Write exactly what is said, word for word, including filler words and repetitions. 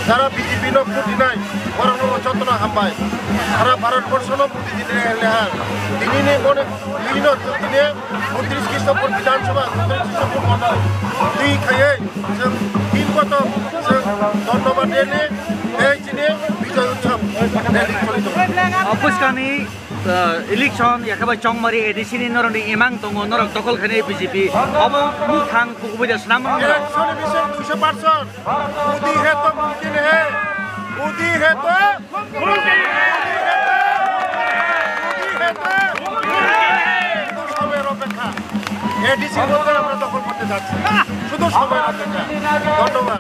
Jara B J P no vote dinai, borok no jotono hambai. Sara Bharat borsho no vote dinai leha. Tini ni mone, tini no, tini untris Krishnapur Bidhan Sabha, untris Krishnapur Mandal. Twi khaiye, jeng tin koto, jeng dhonnobad rally, ei chini Bijoy Utsav rally choli tongo. Bwskangni election yakhabai Chongmari A D C ni norokni imang tongo, norok dokol khainai B J P. Obo muthang kubui da swnam rok. Election ni bising duiso percent. Modi hai to mumkin hai. Modi hai to mumkin hai. Modi hai to mumkin hai. শুধু সময়ের অপেক্ষা। A D C ভোটে আমরা দখল করতে যাচ্ছি। শুধু সময়ের অপেক্ষা। ধন্যবাদ।